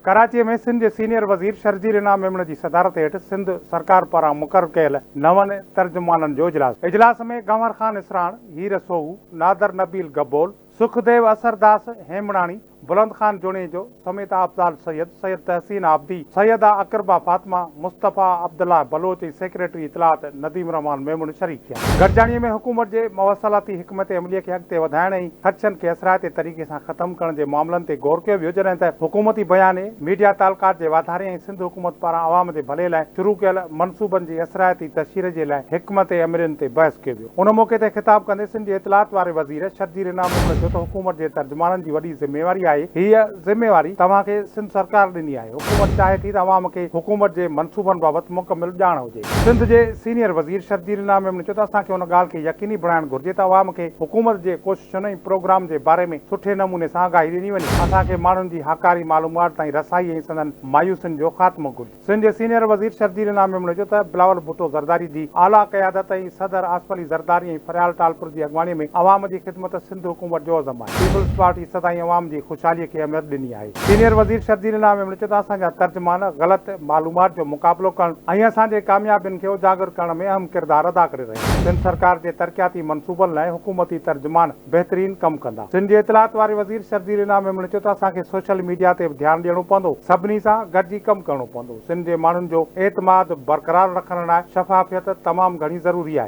ڪراچيء ۾ سنڌ جي سينيئر وزير شرجيل انعام ميمڻ جي صدارت هيٺ سنڌ سرڪار پاران مقرر ڪيل نون ترجمانن جو اجلاس. اجلاس ۾ گنهور خان اسراڻ، هير سوهو، نادر نبيل گبول، سکديو اثرداس هيمڻاڻي، بلند خان جوڻيجو، سميتا افضال سيد، سيد تحسين عابدي، سيده اقربا فاطمه، مصطفيٰ عبدالله بلوچ ۽ سيڪريٽري اطلاعات نديم الرحمان ميمڻ شريڪ ٿيا. گڏجاڻي ۾ حڪومت جي مواصلاتي حڪمت عملي کي اڳتي وڌائڻ ۽ خدشن کي اثرائتي طريقي سان ختم ڪرڻ جي معاملن تي غور ڪيو ويو جڏهن ته حڪومتي بياني، ميڊيا تعلقات جي واڌاري ۽ سنڌ حڪومت پاران عوام جي ڀلي لاء شروع ڪيل منصوبن جي اثرائتي تشهير جي لاء حڪمت عملين تي بحث ڪيو ويو. ان موقعي تي خطاب ڪندي سنڌ جي اطلاعات واري وزير شرجيل انعام ميمڻ چيو ته حڪومت جي ترجمانن جي وڏي ذميواري آهي، هيء ذميواري توهان کي سنڌ سرڪار ڏني آهي، حڪومت چاهي ٿي ته عوام کي حڪومت جي منصوبن بابت مڪمل ڄاڻ هجي. سنڌ جي سينيئر وزير شرجيل انعام ميمڻ چيو ته اسان کي ان ڳالهه کي يقيني بڻائڻ گهرجي ته عوام کي حڪومت جي ڪوششن ۽ پروگرام جي باري ۾ سٺي نموني سان آگاهي ڏني وڃي، اسان کي ماڻهن جي هاڪاري معلومات تائين رسائي ۽ سندن مايوسين جو خاتمو گهرجي. سنڌ جي سينيئر وزير شرجيل انعام ميمڻ چيو ته بلاول ڀٽو زرداري جي اعليٰ قيادت ۽ صدر آصف علي زرداري ۽ فريال ٽالپر جي اڳواڻي ۾ عوام جي خدمت سنڌ حڪومت جو عزم آهي، پيپلز پارٽي سدائين عوام جي خوشحالي کي اهميت ڏني آهي. سينيئر وزير شرجيل انعام ميمڻ چيو ته اسان جا ترجمان غلط معلومات جو مقابلو ڪرڻ ۽ اسان جي ڪاميابين کي اجاگر ڪرڻ ۾ اهم ڪردار ادا ڪري رهيا آهن، سنڌ سرڪار جي ترقياتي منصوبن لاء حڪومتي ترجمان بهترين ڪم ڪندا. سنڌ جي اطلاعات واري وزير شرجيل انعام ميمڻ چيو ته اسان کي سوشل ميڊيا تي به ڌيان ڏيڻو پوندو، سڀني سان گڏجي ڪم ڪرڻو پوندو، سنڌ جي ماڻهن جو اعتماد برقرار رکڻ لاء شفافيت تمام گهڻي ضروري آهي.